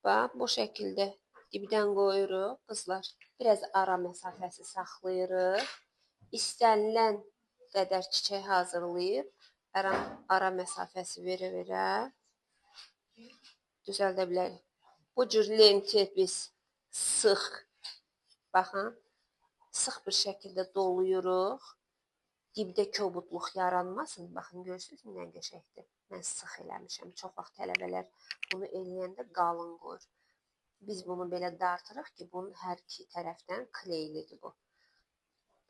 Bax, bu şəkildə dibdən qoyuruq qızlar. Biraz ara məsafəsi saxlayırıq. İstənilən qədər çiçək hazırlayıb ara məsafəsi verə-verə düzəldə bilərik. Bu cür lenti biz sıx, baxın, sıx bir şəkildə doluyuruq. Dibdə kobudluq yaranmasın. Baxın, görürsünüz nə qəşəngdir. Mən sıx eləmişəm. Çox vaxt tələbələr bunu eləyəndə qalın qoyur. Biz bunu belə dartırıq ki, bunun hər iki tərəfdən kleylidir bu.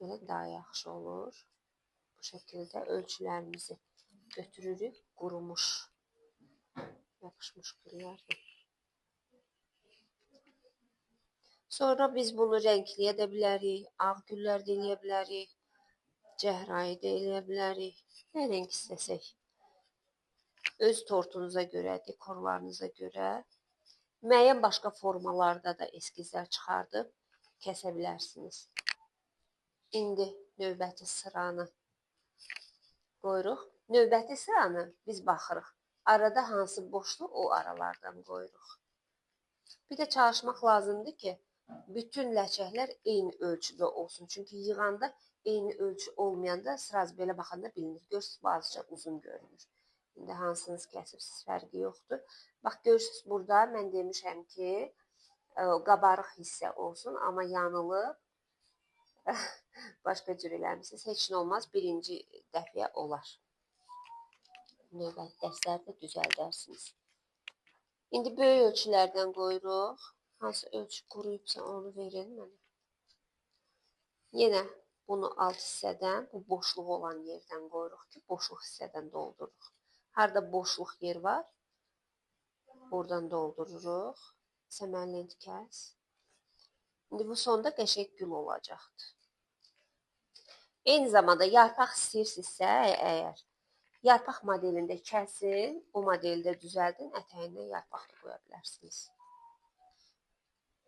Belə daha yaxşı olur. Bu şəkildə ölçülərimizi götürürük. Qurumuş, yapışmış güllərdir. Sonra biz bunu rəngləyə də bilərik, ağ güllər də eləyə bilərik, cəhrayı da eləyə bilərik. Nə rəng istəsək. Öz tortunuza görə, dekorlarınıza görə müəyyən başqa formalarda da eskizlər çıxardıb kəsə bilərsiniz. İndi növbəti sıranı qoyuruq. Növbəti sıranı biz baxırıq. Arada hansı boşluq, o aralardan qoyuruq. Bir də çalışmaq lazımdır ki, bütün ləçəklər eyni ölçüdə olsun. Çünki yığanda eyni ölçü olmayanda sıraz belə baxanda bilinir. Görürsünüz, bu azca uzun görünür. İndi hansınız kəsibsiz, fərqi yoxdur. Bax, görürsünüz, burada mən demişəm ki, qabarıq hissə olsun, amma yanılıb başqa cür eləmişsiniz. Heç nə olmaz, birinci dəfəyə olar. Növbəti dərslərdə düzəldərsiniz. İndi böyük ölçülərdən qoyuruq. Hansı ölçü quruyubsa onu verin mənə. Yenə bunu alt hissədən, bu boşluq olan yerdən qoyuruq ki, boşluq hissədən doldururuq. Harada boşluq yer var, oradan doldururuq. Sən mənə lent kəs. İndi bu sonda qəşəng gül olacaqdır. Eyni zamanda yarpaq istəyirsinizsə əgər, yarpaq modelində kəsin, o modeldə düzəldin, ətəyindən yarpaq da qoya bilərsiniz.